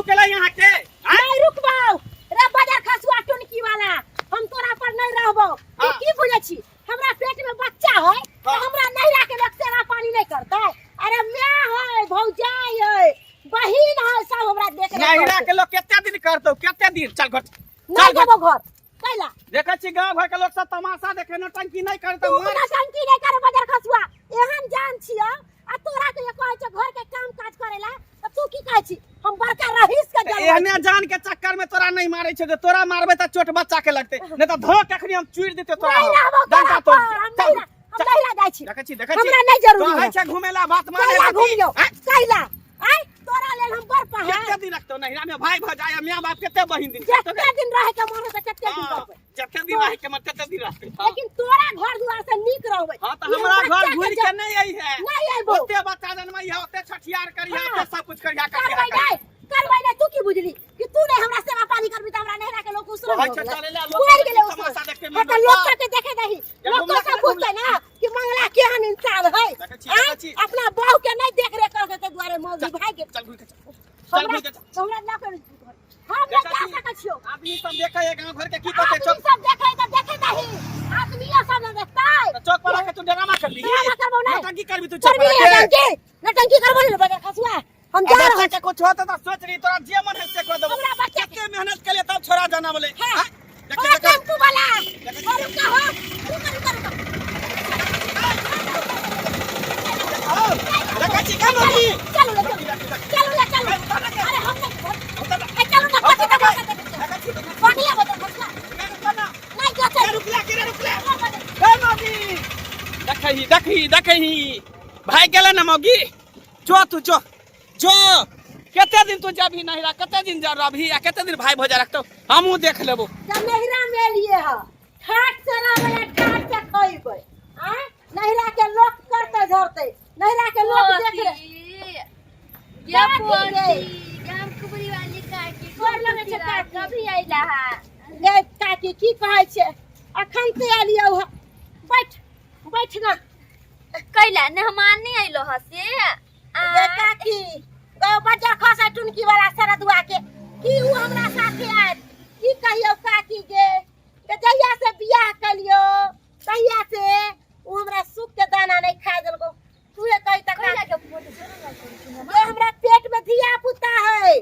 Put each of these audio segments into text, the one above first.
रुकेला यहाँ के आँय? नहीं रुकबौ रे बाजार खसुआ टुनकी वाला, हम तोरा पर नहीं रहबौ। तू की बुझै छी, हमरा पेट में बच्चा है तो हमरा नहीं राखे लोग सेवा पानी नहीं करतै? अरे my है, भौजाई है, बहिन है, सब हमरा देख रेख नहिरा करतै। के लोग कते दिन करतौ, कते दिन? चल घर, नहीं चल घर। जेबौ घर कैला? देखै छी गाँव घर के लोग सब तमाशा देखे, नौटंकी नहीं करतौ। तू मार। नौटंकी नहीं कर बजर खसुआ, एहन जान छियो आ तोरा के जे कहै छै घर के काम काज करेला त तू की कहै छी, हम बड़का रहीस के जन्म। एहने जान के चक्कर में तोरा नहीं मारे छै, जे तोरा मारबे त चोट बच्चा के लगते, नहीं त धो के अखनी हम चूर देते तोरा। नहीं हम। रहबो तोरा डंडा तोड़ पर, हम चल, नहीं हम चल। नहीं रह जाइ छी। देखै छी, देखै छी। हमरा नहीं जरूरी कहै है। छै घुमेला, बात माने कैला रखी। घुमियो? आँय? कैला आय तोरा लेल हम बड़ पहाड़ कते दिन रखतो नहिरा में भाई भजाया माय बाप कते बहिन दिन जते दिन रहे के मन होतै तते दिन हाँ, रहबै। जते दिन रहे के मन तते दिन रहते। हाँ। लेकिन तोरा घर दुआर से नीक रहबै। हाँ, तऽ ई हमरा बच्चा घर के घुरि के नहीं आई है। नहीं अयबो। ओते बच्चा जनमै है, ओते छठियार करिहे, हाँ। ओते सब कुछ करिहे, करिहे, करबै करिहे। नहीं, करबै नहीं। तू की बुझली कि तू नहीं हमरा सेवा पानी करबी त हमरा नहिरा के लोग उसरन कहै हो छै गेलै। चलै ला, लोक मरि गेलै तमाशा उसरन। देखते हाँ, तऽ मंगल लोक पर। सबके देखे दही, जब लोक घुमला सब के बुझतै ना कि मंगला केहन इंसान है। देखै छी, आँय? देखै छी। अपना बहू के नहीं देख रेख कर के दुआरे मौगी भाग गेल। चल घुरि के चल, चल हमरा घुरि के चल। हमरा लऽ के हम नहीं देखै जा छी। सकै छियौ। आदमी सब देखै है गाँव घर के की कहतै आदमी चौक सब देखै तऽ देखै दही, आदमियो सब ने देखतै। तऽ चौक पर आके तू ड्रामा करबी? ड्रामा करबौ नहि। नौटंकी करबी तू चौक करबी पर आके? नौटंकी? नौटंकी करबो नहीं बजर खसुआ, हम जा रहल बच्चा के कुछ होता तो सोच रही, तोरा जे मन है से कर देबो। हमरा बच्चा के- कते मेहनत के लिए तब छोड़ा जाना बोले। हाँ। हाँ? ओ देखी, देखी। टेम्पू वाला, देखै छी। ओ रुका हो, रुका रुका रुका। आओ, देखै छी का मम्मी? चलू ले, चलू चलू ले, चलू। अरे हम नहीं, ए, चलू ना, कथी तमाशा देखै छियै? देखै छी, देखै छी। बढ़िया बजर खसुआ। के रुकला ना? नहीं जो के चल। रुकला, के रे रुकला? हे मम्मी, देखही, देखही, देखही, भाग गेलै ना मौगी। जो तू जो, जो। कते दिन तू जाबही नहिरा, कते दिन जा रहबही आ कते दिन भाई भौजा रखतौ, हमहूँ देख लेबो। जब नहिरा में एलिए ह, ठाठ से रहबै आ ठाठ से खइबै। आँय, नहिरा के लोक करतै धरतै, नहिरा के लोक देख रे। ये काकी पोती गे। गाम कुबरी वाली काकी। गोर लगै छै काकी। कभी अइला है? गे काकी, की कहै छै, अखन ते एलियौ ह। बैठ, बैठ ना। कैला मेहमान नहीं अइलो ह से? गे काकी, गो बजर खसा टुनकी वाला सरदुआ के की उ हमरा साथे आयत? की कहियौ काकी गे, के जहिया से बियाह कलियो तहिया से उ हमरा सुख के दाना नहीं खा देलको। तूहे कही त कैला काकी। के पोती झगड़ा करै छै? गे, हमरा पेट में धिया पुता है,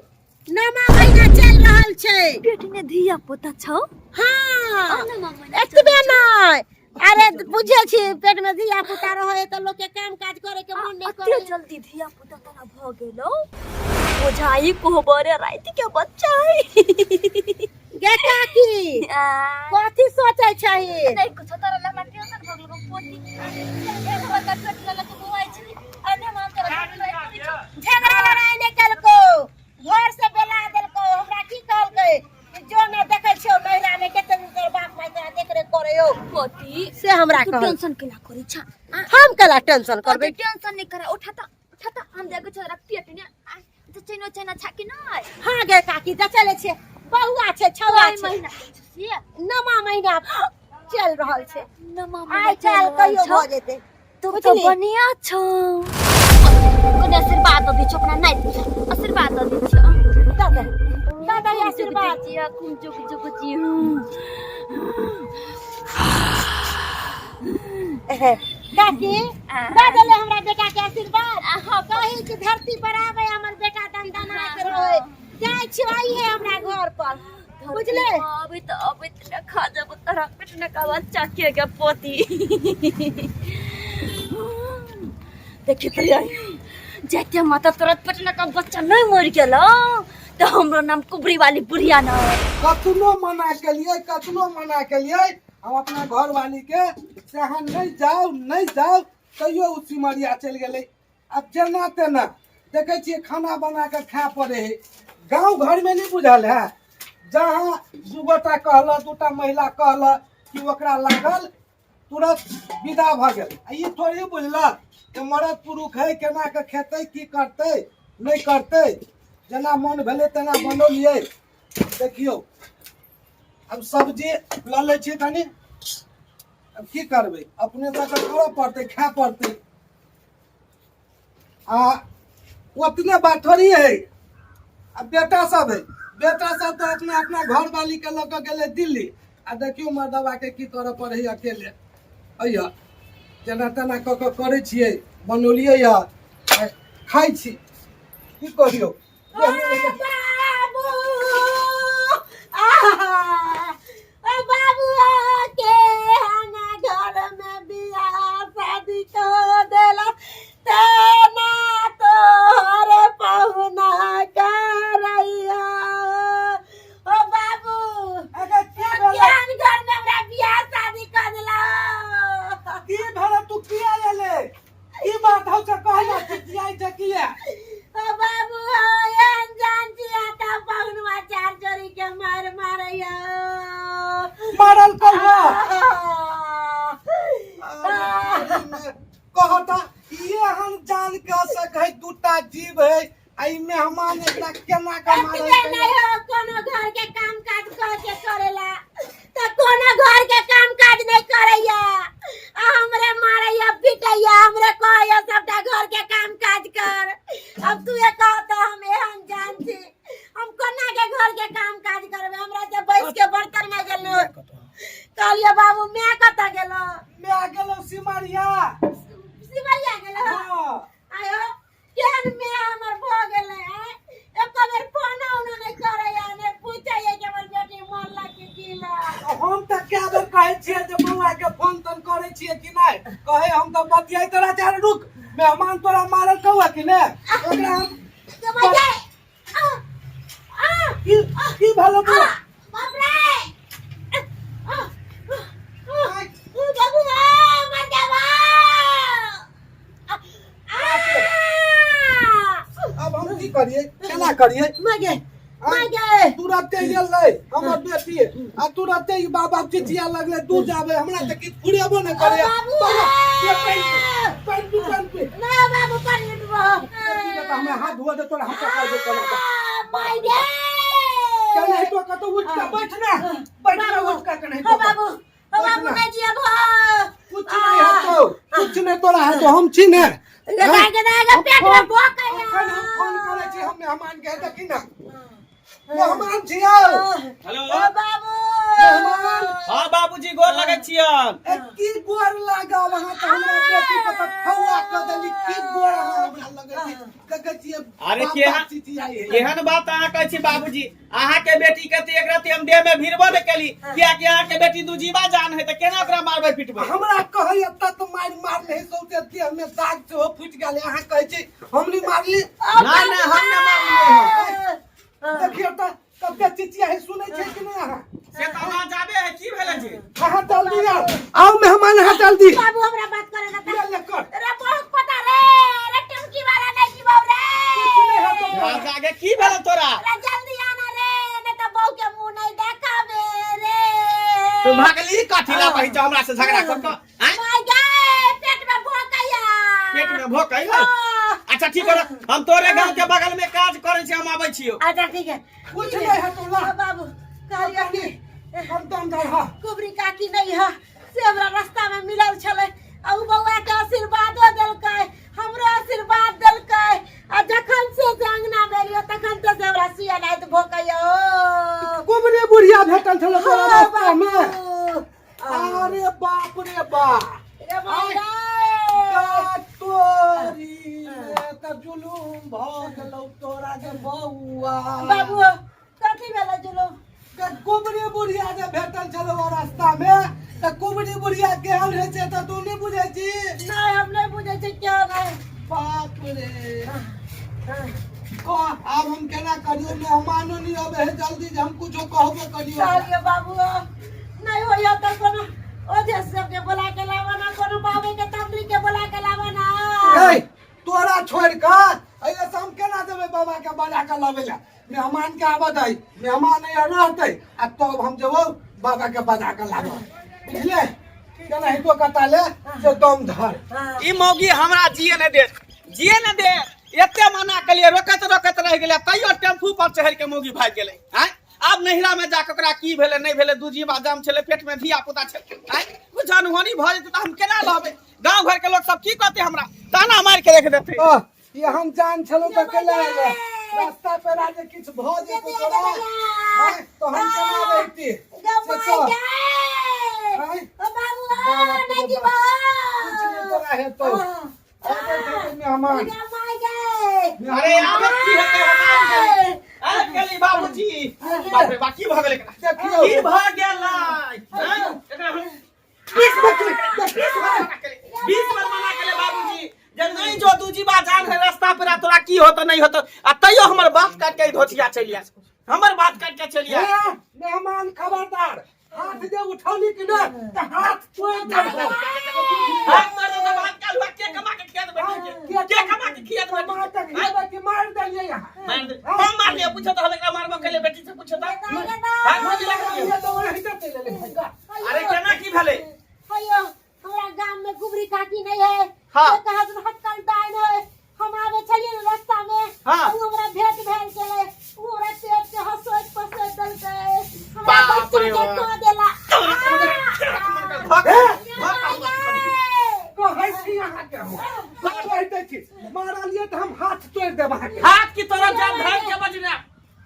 नमा महीना चल रहल छै। पेट में धिया पुता छौ? हाँ। नमा महीना? एतबे नहीं, अरे बुझे छी, पेट में धिया पुता रहे त लोग के काम काज करे के मन नहीं अते करे। जल्दी धिया पुता तोरा भ गेलो? बुझाई कोहबरे राति के बच्चा है। गे काकी, आ, कथी सोचे छही? नहीं कुछ, तोरा ला हमरा टेंशन भ गेलो पोती। एक बच्चा पेट लगा के बुआई छी आ मेहमान तोरा झगड़ा लड़ाई नहीं कलको, घर से बेला देलको। हमरा की कहलकै कि जो न देखै छियौ नहिरा में कते दिन तोर बाप माय तोरा देख रेख करे हो पोती। से हमरा तू कहल। टेंशन केला करै छा? हम केला टेंशन करबै? टेंशन नहीं करा। उठा त, उठा त, हम जाके छोरा पेट ने त चैनो चैना छा कि नहीं? हाँ गे काकी, तऽ चलै छियै। बौआ छै, छौआ कई छै। महीना के छै से? नमा महीना चल रहल छै। नमा महीना आइ चलि काल्हि रहल कहियो छौ। भऽ जेतै। तू तो बुझली? बढ़िया छौ। कने आशीर्वाद दऽ दै छौ अपना नाति के, आशीर्वाद दऽ दै छौ। दऽ दे, दऽ दे आशीर्वाद। जिया कुम जुग जुग जी। काकी, दऽ देले हमरा बेटा के आशीर्वाद। कही कि धरती पर आवे हमर बेटा, दनदना के रहे। जाइ छी, आइए हमरा घर पर, बुझले? अबै तऽ अबै तऽ खा जब तोरा पेट न का बच्चा के के पोती। देखी तो जाते माता, तोरा पेट न का बच्चा नहीं मर गेलो तऽ हमरो नाम कुबरी वाली बुढ़िया न। कतनो मना केलिए, कतनो मना केलिए हम अपना घरवाली के से अहाँ नहीं जाओ, नहीं जाओ, तैयो ओ सिमरिया चलि गेलै। आब जेना तेना देखै छियै खाना बना कऽ खाय पड़े है। गाँव घरमे नहि बुझल है, जहाँ दू गोटा कहलक, दूटा महिला कहलक कि ओकरा लागल, तुरंत विदा भऽ गेल। आ ई थोड़े बुझलक जे मरद पुरुष है, केना कऽ खेतै, की करतै, नहि करतै। जेना मन भेलै तेना बनौलियै। देखियौ, आब सब्जी लऽ लै छियै कनि। आब की करबै, अपने तऽ करऽ पड़तै, खाय पड़तै। आ ओतने बात थोड़ी है, आ बेटा सब है, बेटा सब तऽ अपना अपना घरवाली के लऽ कऽ गेलै दिल्ली। आ देखियौ मर्दबा के की करऽ पड़ै है अकेले। अइया जेना तेना कऽ कऽ करै छियै, बनौलियै यऽ, खाइ छी, की करियौ। बाबू आहा, ओ बाबू के हना घर में बियाह शादी कर देला तेना तोहर पहुना करैया। ओ बाबू अरे की भेलै? केहन घर में हमरा बियाह शादी कर देला? की भेलै? तू किया एले? की बात हौ से कहला, चिचियाइ छै किया? ओ बाबू, एहन जान छी आता पहुनवा चार जोड़ी के मार मारैया। मारल कौआ कहता ये हम जान के सकै दूटा जीव है, आ ई मेहमान एकरा केना के मारल? एतबे नहीं हो, कोनो घर के काम काज कह के करेला त कोनो घर के काम काज नहीं करैया, आ हमरे मारैया पिटैया, हमरे कहैया सबटा घर के काम काज कर। अब तू ये कह त हम एहन जान छी, हम कोना के घर के काम काज करबे? हमरा से बैस के बर्तन में गेलो। कहलिए बाबू, मैं कतऽ गेलो? मैं गेलो सिमरिया। सिमरिया गेलो? हाँ। आयो, केहन माय हमर भऽ गेलै आँय? एको बेर फोनो उनो नहि करैया, नहि पूछैया कि हमर बेटी मरलक कि जीलक। हम तऽ कए बेर कहै छियै जे बौआ के फोन तोन करै छियै कि नहि? कहै हम तऽ बतियाइत रहै छै। अरे रुक, मेहमान तोरा मारल कौआ कि ने? ओकरा हम के बजाय आ आ की की भेलो बौआ? बाप रे, आ आ आ बाबू, आ मर जाबा। अब हम की करिए, केना करिए? मगे मगे। तुरते गेलै हमर बेटी आ तुरते ई बाबा चिचिया लगलै, तू जाबे हमरा तऽ किछु फुरेबो नहि करे। बाबू! पानि पी, पानि पी। ना बाबू, पानि पीबो। बेटा, हमरा हाथ धोआ दे, तोरा हम पकड़ दे केना मगे। केना हेतो? कतौ उठ के बैठ ना, बैठ ना, उठ के केना ओ बाबू, ओ बाबू, नहीं जियब हो। कुछ नहीं हेतो, कुछ नहीं तोरा हेतो, हम छी ने। गदा गदा गदा पेट में भोक है। अखन हम फोन करै छी हम मेहमान के, देखी ना, मेहमान छियै। हेलो। ओ बाबू। मेहमान। हाँ बाबूजी, गोर लगै छियन। ए, की गोर लागब अहाँ? तऽ हमरा बेटी के तऽ खौआ कऽ देली। की गोर अहाँ हमरा लगै छी? देखै छियै अरे बाप केहन बाप चिचियाइ है। केहन बात अहाँ कहै छी बाबूजी? अहाँ के बेटी के तऽ एक रति हम देह में भिड़बो नहि केली, कियाकि अहाँ के बेटी दुजीवा जान है, तऽ केना ओकरा मारबै पिटबै? हमरा कहै तत मारि मारले है, सौंसे देह में दाग सेहो फुटि गेल। अहाँ कहै छी हमनी मारली? नहि नहि, हम नहि मारलियै हन। देखियौ तऽ कते चिचिया है, सुनै छै कि नहि अहाँ? से तऽ आवाज आबे है, की भेलै जी? अहाँ जल्दी आउ, आउ मेहमान, अहाँ जल्दी। बाबू, हमरा बात करे ना। ले ले कर। रे बहुत पता रे, रे टमकी वाला नहीं जीवौ रे। कुछ नहीं हेतौ। राजा गे, की भेलै तोरा? रे जल्दी आना रे, नहीं तो बहू के मुंह नहीं देखाबे रे। तू भागली कथी ला बही हमरा से झगड़ा कर कऽ, आँय? My गे, पेट में भोकैया। पेट में भोकै है? अच्छा ठीक है, हम तोरे गांव के बगल में काज करै छी, हम आबै छियौ। अच्छा ठीक है। कुछ नहीं हेतौ, ला। ओ बाबू, कहलियै कि हम दम धर। हाँ। कुबरी काकी नहीं है से हमरा रास्ता में मिलल छलै, आ उ बौआ के आशीर्वादो देलकै, हमरो आशीर्वाद देलकै, आ जखन से से अंगना में एलियो तखन से से हमरा सुइया नाइत भोकैया ओ। कुबरी बुढ़िया भेटल छलै तोरा हाँ, रास्ता में? बाबू। अरे बाप रे बाप! रे माय रे। तोरी तऽ जुलूम भऽ गेलौ तोरा जे बौआ। बाबू, कथी भेलै जुलूम? के कुबरी बुढ़िया जे भेटल छलौ रास्ता में, तऽ कुबरी बुढ़िया केहन रहै छै तऽ तू नहि बुझै छी? नहीं, हम नहीं बुझै छी क्यों नहीं। बाप रे, कह आब हम केना करियौ? मेहमानो नहि अबै है जल्दी जे हम कुछो कहबो करियौ। कहलियै बाबू, नहीं होइया तऽ कोनो ओझे सबके बोला के लावा ना, कोनो बाबे के तंत्री के बोला के लावा ना। ए, तोरा छोड़ि कऽ एहिसँ हम केना देबै बाबा के बजा कऽ लबै लए? मेहमान के आबऽ दै, मेहमान यहाँ रहतै आ तब हम जेबौ बाबा के बजा कऽ लाबऽ, बुझले? केना हेतो कता ले से दम धर। ई मौगी हमरा जिए नहि देत, जिए नहि दे। एते मना केलियै, रोकैत रोकैत रहि गेलै, तैयो टेम्पू पर चढ़ि के मौगी भागि गेलै। आँय, आब नैहरा में जाके ओकरा की भेलै नहि भेलै? दू जीवा जाम छलै, पेट में धिया पुता छलै। आँय, कुछ अनहोनी भऽ जेतै तऽ हम केना रहबै? गाँव घर के लोग सब की कहतै हमरा? ताना मारि के रख देतै। आह, ई हम जान छलहुँ तऽ केला एलै। रास्ता पेरा जे किछु भऽ जेतौ तोरा, आँय, तऽ हम केना रहिती से कह। आँय, बाप रे बाप, किछु नहि तोरा हेतौ। आबै छथिन मेहमान। अरे आब की हेतै, हम आबि गेली, आबि गेली बाबूजी। बाप रे बाप, की भऽ गेलै एकरा? देखियौ। की भऽ गेलै? आँय, एकरा हम 20 बार मना केले, 20 बार मना केले बाबूजी जे नहीं जो दूजी बार जान है रास्ता पर तोरा की होतो नहीं होतो, आ तैयो हमर बात काट के धोतिया चलि आयल, हमर बात काट के चलि आयल। हे, मेहमान खबरदार, हाथ जे उठौली कि ने तऽ हाथ तोड़ि देबौ। हाथ मार दो तऽ भात काल हुआ, के कमा के खिया देबै के? के कमा के खिया देबै? कमा के खिएबै कि मारि देलियै अहाँ? मार दे। हम मार लिया पूछो तो, हम एकरा मारबो केले बेटी से पूछो तो। हाथ मार लिया। मारलियै तऽ ओनाहिते चलि एलै भाइ। अरे केना की भेलै? अयो, हमरा गाम में गुबरी काकी नहीं है। हाँ। से कहत हटकल डाइन है। हम आवे छलिए ने रास्ता में, उ हमरा भेंट भेल छलै, उ हमरा पेट के हंसोइत पसोइत देलकै, हमरा बाप बच्चा रे के बाप। कह देला। कहै छी अहाँके हम कहि दै छी, मारलियै तऽ हम हाथ तोड़ि देब अहाँके। हाथ की तोरा जान धर के बजना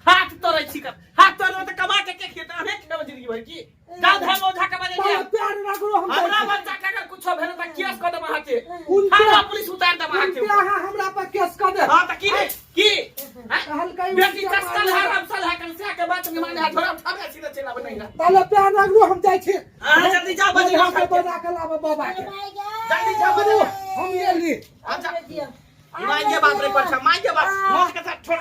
हाथ तोड़ै छी कर, हाथ तोड़ देबै तऽ कमा के के खेतै? अहें खेबै जिंदगी भरि की? जाउ धर्म ओझा के बजे ताला प्यार रगड़ो हम हमरा जाइ छी। बच्चा के अगर कुछो भेल तऽ केस कऽ देब अहाँके। उनके- थाना पुलिस उतार देब अहाँके। उनके अहाँ हमरा पर केस कऽ देब। हाँ तऽ की रे की हैं? कहलकै बेटी उनके चस्कल है, मारल। रमसल है, कंसिया के बात नहीं माने है, थोड़ा उठावे सीधे चला नहीं ना। ताला प्यार रगड़ो हम जाइ छी। अहाँ जल्दी जाओ बजे। बजा के बजा के लाबऽ बाबा के। जल्दी जाओ बजे। हम एली। अच्छा माय के बाप रे पर माय के बाप मार के साथ छोड़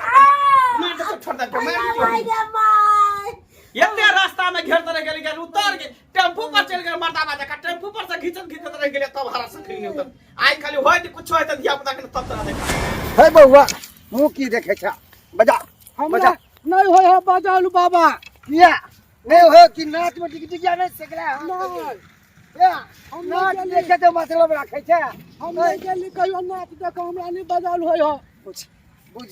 मार के छोड़ दे मार माय। एते रास्ता में घेरते रह गेली, गेल उतर के टेम्पू पर चल गेल मर्दाबा जका, टेम्पू पर से घिचत घिचत रह गेले तब हरा सखी नहीं उतर। आइ खाली होय त कुछो होय त धिया पुता के तब तोरा देखा। हे बौआ, मुँह की देखे छ? बजा। हमरा बजा। नहीं होय है बजालू बाबा। किया नहीं हो? कि नाच में टिक टिकिया नहीं सकला? नहीं। ए, हम नाच नहीं देखे तो मतलब रखे छ। हम नहीं गेली कहियो नाच देखो, हमरा नहीं बजाल होय हो। बुझ बुझ,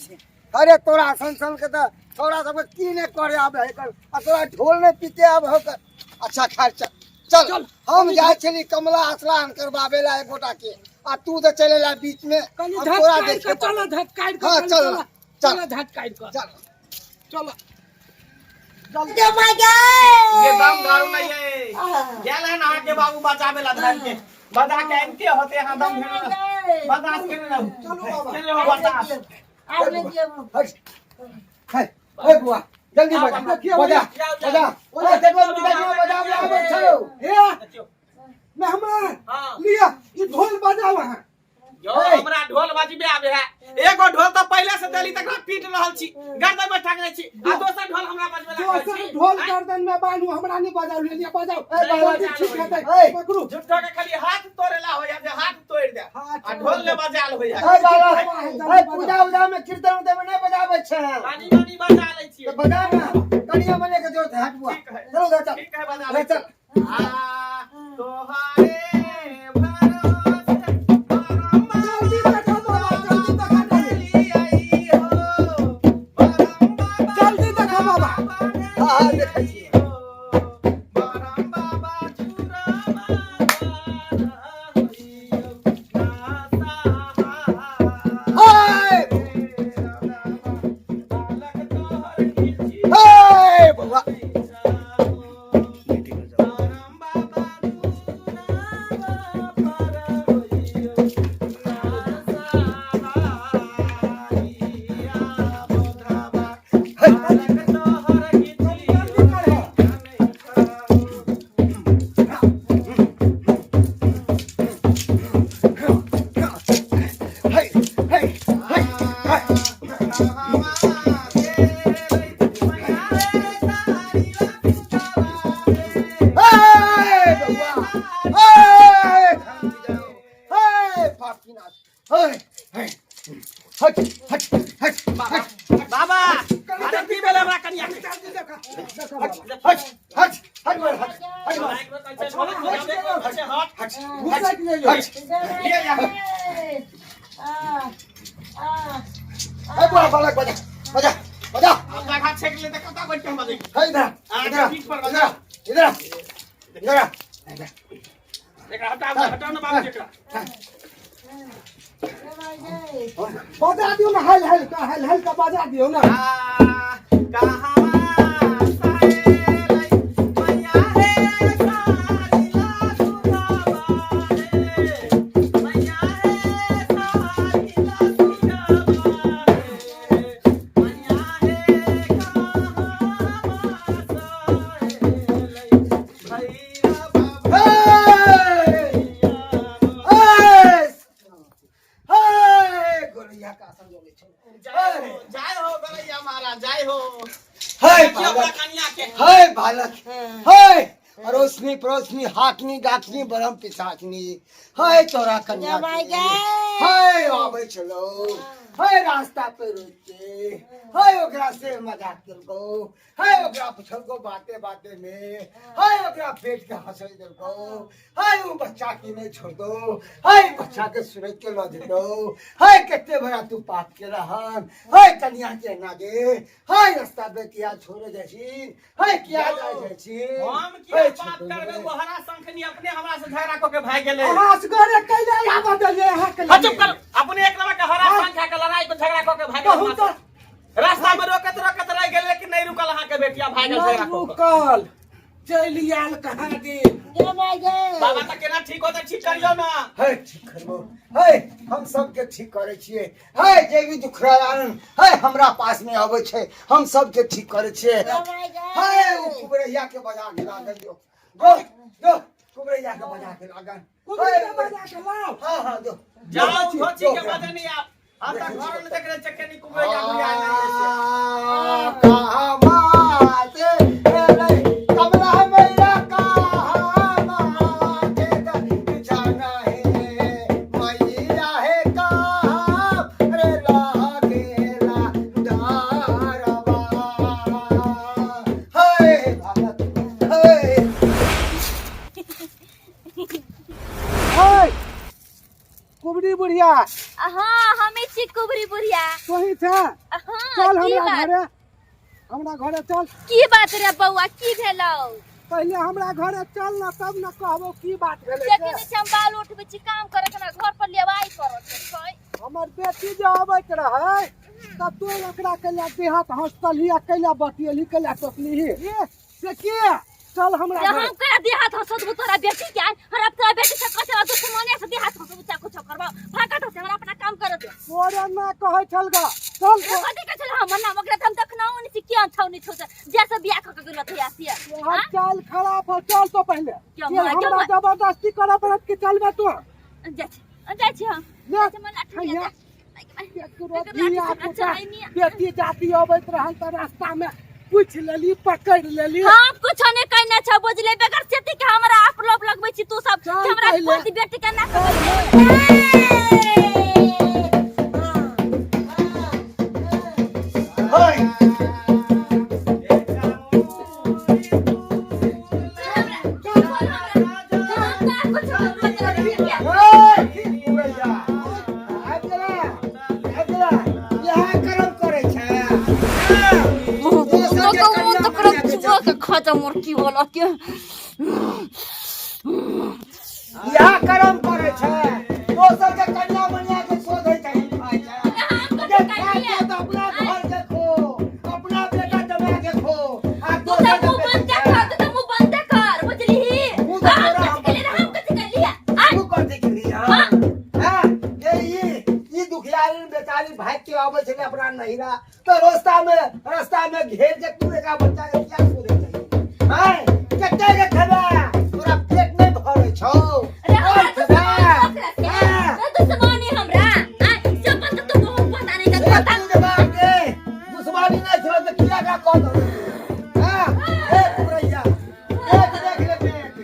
अरे तोरा सन सन के तऽ छोरा सबके की नहि करे आबे है कर, आ तोरा ढोल नहि पीते आबे है कर। अच्छा खैर चल चल, हम जाइ छली कमला स्नान करबाबे ला एक गोटा के, आ तू तऽ चले ला बीच में। कनी अब तोरा झटकारि देखे के चलो, झटकारि के। हाँ, कनी चल, चलो, चल। चलो झटकारि के। चल। चलो। गे my गे। ये दम दारू नहीं है, गेल है ना के बाबू बचावे ला धर के बजा के एनते होते यहाँ दम भेल बर्दाश्त केने रहू। चलू बाबा। केने रहू बर्दाश्त। आब नहि दियौ। हट है, ओए बुआ जल्दी बजा। देखियौ, बजा। जाओ, जाओ। बजा, ओए देखो देखो, बजाबे आबै छौ। हे देखियौ। मेहमान। हाँ। लिअ ई ढोल बजाउ अहाँ। यो हमरा ढोल बजबे आबे है। एगो ढोल तो पहले से देली तकरा पीट रहल छी, गर्दन में टांगने छी, आ दोसर ढोल हमरा बजबे ला कहै दोसर छी। ढोल आँय? गर्दन में बान्हू, हमरा नहीं बजाउ, लिअ बजाउ। ए, बाबा, जल्दी ठीक हेतै। ए। पकड़ू। झूठो के खाली हाथ तोड़ेला होया जे हाथ तोड़ दे हाथ आ ढोल ने बजाल होया। ए बाबा, ए पूजा उजा में कीर्तन उर्तन में नहीं बजाबै छै। पानी पानी बजा लै छी। तो बजा ना, कनिया मने के जोर से हट बुआ। ठीक है। चलो उधर चल। ठीक है, बजा ले लै। चल। आ तोहारे भरोसे बरम जल्दी देखो बाबा, जल्दी देखा जल्दी। आई हो बरम बाबा। जल्दी देखो बाबा। हाँ हाँ, देखै छी। बरम बाबा चूरमा ओए ओए बौआ। जल्दी करहो। हे हे हे हे। हे बौआ, हे हे पापीनाथ, हे हे, हट हट हट हट। बाबा, अरे की भेलै हमरा कनिया के? जल्दी देखा, देखो बाबा। हट हट हट मार, हट हट मार। हट। हट। घुसैक जइयौ। हट। आ आ। ए बुआ, बालक बजा बजा बजा। अब छेक ले तऽ कतऽ बैठ के हम बजै? हे इधर आ, इधर आ, पीठ पर इधर आ, इधर आ, इधर आ। एकरा हटाउ, हटाउ ने बाबू एकरा। बजा दियौ ने, हल हल का, हल हल का बजा दियौ ने। जय हो गरैया महाराज, जय हो। हे देखियौ अपना बालक, कनिया के। हे बालक, हे अरोसनी पड़ोसनी हाकनी डाकनी बरम पिसाचनी, हे तोरा कन्या के, हे आबै छलो, हे रास्ता पे रोक के, हे ओकरा से मजाक केलको, हे ओकरा पुछलको बाते बाते में, हे ओकरा पेट के हंसै देलको, हे उ बच्चा के नहीं छोड़ दो, हे बच्चा के सुरक के लऽ जेतो, हे कते बड़ा तू पाप के रहन, हे कन्या के ना गे, हे रास्ता पे किया छोड़े जाइ छी, हे किया जाइ जाइ छी। हम किया बात करबै? ओ हरा शंखनी अपने हमरा से झगड़ा कऽ के भागि गेलै। अहाँ असगरे कैला आबऽ देलियै अहाँके? हाँ, चुप कर। अपने एक नंबर के हरा शंख के लड़ाई को झगड़ा कऽ के भागि कहू गेलै। तऽ। रास्ता में रोकत रोकत रह गेलै, लेकिन नहीं रुकल अहाँ के बेटिया, भागि गेल नहि झगड़ा कऽ के। रुकल, चलि आयल कहाँ दिन। गे माय गे। बाबा, तऽ केना ठीक होतै? ठीक करियौ ना। हे ठीक करबो, हे हम सबके ठीक करै छियै। हे जे भी दुखड़ा आनन हे हमरा पास में अबै छै, हम सबके ठीक करै छियै। हे ओ कुबरैया के बजा के लागल जो, गो गो कुबरैया के बजा के लागल। कुबरी के बजा के लाउ। हाँ हाँ, दो जाओ धोची के बजनी आप। हम तऽ घर में देख रहे छियै केनी कुबरैया गुड़िया नहीं है। कहाँ से एलै कमला मैया, कहाँ के जाना है मैया, हे कहाँ रे लागेला डरवा। हे भारत, हे हे कुबरी बुढ़िया। हाँ, हमें छी कुबरी बुढ़िया। तोही छे? हाँ। चल की हमरा बात? घरे, हमरा घरे चल। की बात रे बौआ, की भेलौ? पहिले हमरा घरे चल ना, तब ना कहबो की बात भेलै। देखी से। नै छी, हम बाल उठबै छी, काम करे के हमरा घर पर लेवाई करत छै। हमर बेटी जे अबैत रहै तऽ तू ओकरा कैला देहात हँसतलही आ कैला बतियलही, कैला टोकलीही से किया? चल हमरा से घर। हम करा देहात हंसतबू तोरा बेटी के? हमरा तोरा बेटी से कथे दुश्मनी से देहात हंसबू चा कुछ करबा फाका से? हमरा अपना काम कर दे। तोरे ना कहै छल गा, चल रे कथी के छल हमर नाम? ओकरा त हम देखनाओ नै छी, किया छौ नै छौ, जे से बियाह क के गेल थया से। तोहर चाल खराब हो। चल तो पहिले। क्यों चल, माँ, क्यों हमरा माँ? जबरदस्ती करऽ पड़त कि चलबे तू? जाइ छी, जाइ छी हम। ले, जाइ छी, मन लाठी लिया हैया। जा। केकरो एकर लाठी धिया से हमरा पुता चलाइ नहीं। बेटी जाति अबैत रहल तऽ रास्ता में पूछि लेली, पकड़ि लेली। हम कुछो नहीं कहने छौ, बुझले? बगैर सेती के हमरा आप लोग लगबै छी तू सब चल कि हमरा पहिले। पोती बेटी के ना खबर। हे हे की कुबरैया आबि गेला, आबि गेला? इएह करम करै छै दोसर के कन्या मनिया के जाति। खत्म मुर्गी वाला के। इएह करम करै छै, दोसर के कन्या मनिया के शोधै छै, खाइ छै। जे खाइ छै तऽ अपना घर के खो, अपना बेटा जमाय के खो आ तू तऽ दोसर के मुंह बेचै बंद छै। कर, तू तऽ मुंह बंद कर, बुझलिही? मुंह तऽ हम तोरा कथी केलियै रे, हम कथी केलियै? आय, तू कथी केलियै? हाँ। हाँ? ये ई दुखियारी बेचारी भाग के अबै छलै अपना नैहरा तऽ रास्ता में घेर के तू एकरा बच्चा के किया छोड़ै छही? हैं, कते के खेबै? तोरा पेट नहि भरै छौ? रे हमरा और दुश्मनी खेबै? ओकरा से, हाँ। रे दुश्मनी हमरा, आय, से अपन तऽ तू बहुत पता नहीं ए, पता। तू जवाब दे, दुश्मनी नहि छौ तऽ किया एकरा कह दहु? हाँ? ए कुबरैया, देख देख ले पेट,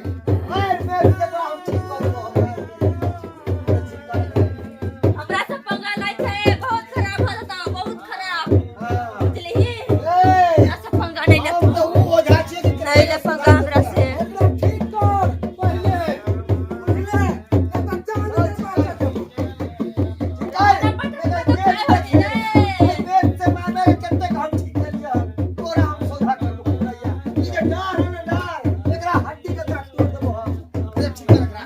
मारि पेट के तोरा हम ठीक कऽ देबौ, हम ठीक कऽ देबौ। हमरा से पंगा लै छै, बहुत खराब हो जेतौ, बहुत खराब। हाँ। बुझलिही? ए, हमरा से पंगा नहीं ले। हम तऽ उ ओझा छियै कि नहीं ले पंगा हमरा से। एकरा ठीक कर पहिले, बुझले? एकर जान नहि बाँचऽ देबौ। पेट से मारबै कतेक हम ठीक केलियै हन। तोरा हम सोझा करबौ कुबरैया। ई जे डाँर है ने डाँर, एकरा हड्डी के तोरा तोड़ि देबौ हम। ए, ठीक कर एकरा।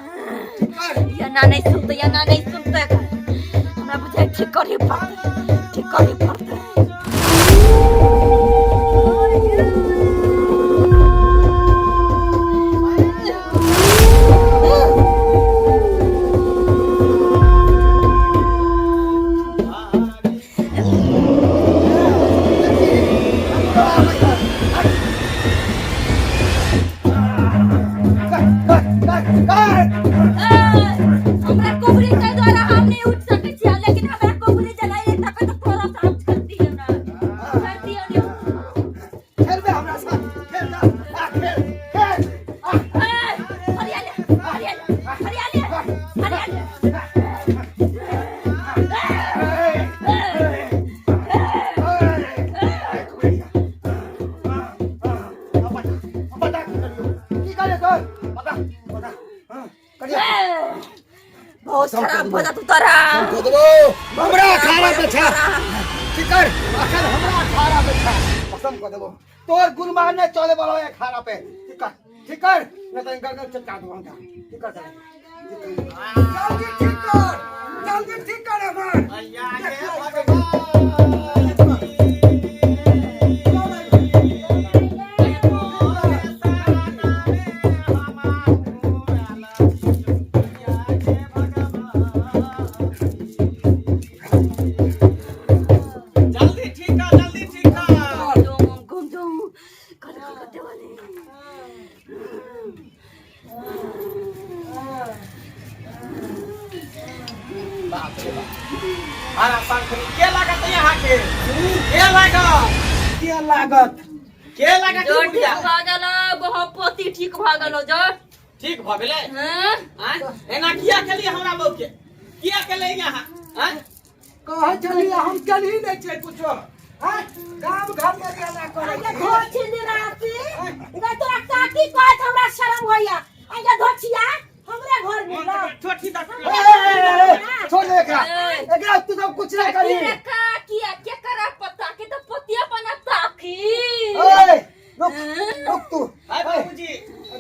ठीक कर। या ना नहीं सुनते, या ना नहीं सुनते। करही पड़तै, ठीक करही पड़तै। हमरा कुबरी के द्वारा हम नहीं उठ सकै छियै, लेकिन हमरा कुबरी जलाइए तक तो थोड़ा सा हम छोड़ दियौ ना, छोड़ दियौ ने। खेलबे हमरा साथ? खेल जा, आ खेल खेल आ। ए, हरियाली हरियाली हरियाली हरियाली। बता, की करे तोर? बता बता, हाँ, करियो। बहुत खराब भऽ जातौ तोरा। हमरा अखाड़ा पे छा, की कर अखन हमरा अखाड़ा पे छा, कसम कऽ देबो तोर गुलमान नहीं चले वाला है अखाड़ा पे। ठीक कर, ठीक कर, नहीं तो इनकर चटका देबो हमरा। ठीक कर, जल्दी ठीक कर, जल्दी ठीक कर हमर। जल्दी ठीक कर, जल्दी ठीक कर। घूम जाऊं कल कलकत्ते वाले। बाप रे बाप, हरा शंखनी के लागत यहाँ के? के लागत? के लागत? के लागत? जो ठीक बुढ़िया भऽ गेलो, बहुत पोती ठीक भऽ गेलो जो। ठीक भऽ गेलै? हाँ। आँय, एना किया केलियै हमरा बहू के? किया केलियै यहाँ? आँय? कहै छलियै हम केलही नहि छै कुछो। आँय, गाम घर मे एना करै अरे छै। धोछी निरासी, इधर तोरा काकी कहत हमरा शर्म होइया। अरे धोछिया हमरे घर में ना। छोटी दस। ए, ए, ए, ए, छोड़ दे एकरा, एकरा तू सब कुछ नहीं करी। के काकी के करा पता के तो पोतिया बना ताकी। ए, रुक रुक तू। आय बाबूजी,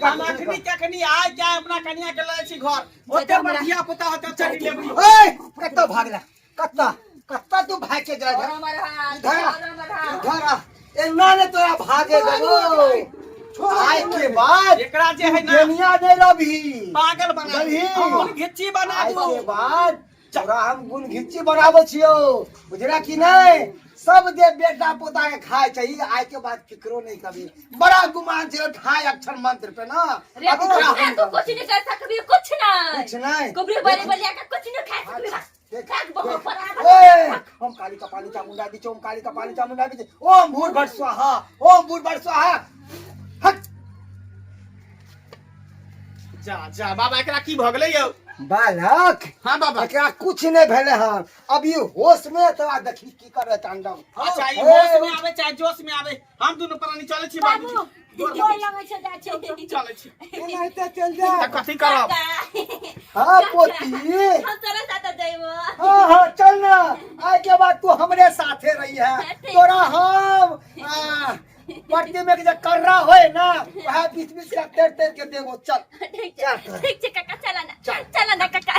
हम अखनी कखनी आय जाय अपना कनिया के लय छी घर, ओते पर धिया पुता होते ओते डिलीवरी। ए, कत्ता भागला? कत्ता कत्ता तू भाग के जा? और हमर हाल इधर आ। और हमर हाल। इधर आ, एना ने तोरा भागे देबो आय के बाद। एकरा जे है ना दुनिया नहीं रभी पागल बना दही। गुण घिच्ची बना आय दू। के बाद तोरा हम गुण घिच्ची बनाबै छियौ, बुझला कि नहीं? सब दे बेटा पोता के खाए चाहिए। आय के बाद केकरो नहीं कभी। बड़ा गुमान छै ढाई अक्षर मंत्र पे ना। रे अभी तोरा हम तू कुछ नहीं कर सकबी, कुछ नहीं। कुछ नहीं। कुबरी बड़े बलिया का कुछ नहीं खा सकबी। देख, खाक बहुत देख। बराबर। ओए, ओम काली कपाली चामुंडा बिच, ओम काली कपाली चामुंडा बिच, ओम भूर भट स्वाहा, ओम भूर भट स्वाहा। हट। जा जा बाबा, एकरा की भऽ गेलै यौ? बालक। हाँ बाबा। एकरा कुछ नहीं भेले हन, अभी होश में तोरा देखी की करे तांडव। अच्छा, ई ए, होश में आवे चाहे जोश में आवे, हम दुनू प्राणी चलै छी। बाबू, बाबूजी, गोर लगै छै, जाइ छै। चलै छी। एनाहिते चलि जा। तऽ कथी करब? हाँ पोती। हम तोरा साथ जइबो। हाँ हाँ, चल ना, आय के बाद तू हमरे साथे रही है। तोरा हम परती में के जे कर्रा होय ना, वह बीच बीच का तेर तेर के देबो। चल। ठीक छै, ठीक छै काका, चला ना, चला ना काका।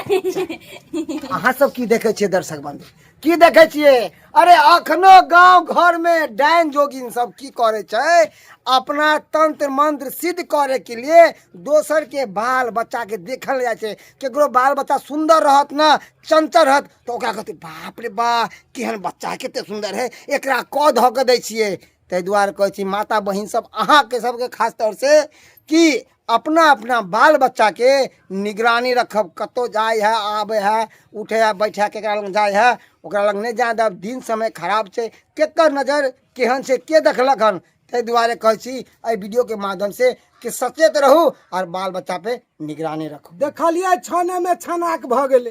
अहाँ सब की देखै छियै दर्शक बंधु? की देखै छियै? अरे अखनो गांव घर में डायन जोगिन सब की करे छै? अपना तंत्र मंत्र सिद्ध करे के लिए दोसर के बाल बच्चा के देखल जाइ छै। केकरो बाल बच्चा सुंदर रहत ना, चंचल रहत, तऽ ओकरा कहतै, बाप रे बा, केहन बच्चा, कते सुंदर है, एकरा कऽ धऽ के दै छियै। ताहि दुआरे कहै छी माता बहिन सब, अहाँके सबके खास तौर से कि अपना अपना बाल बच्चाके निगरानी रखब। कतहु जाइ है, आबै है, उठै है, बैठै है, केकरा लग जाइ है, ओकरा लग नहि जाय देब। दिन समय खराब छै, केकर नजर केहन छै, के देखलक हन? ताहि दुआरे कहै छी एहि वीडियोके माध्यमसँ कि सचेत रहू आओर बाल बच्चा पे निगरानी रखू। देखलियै छाने मे छनाक भऽ गेलै।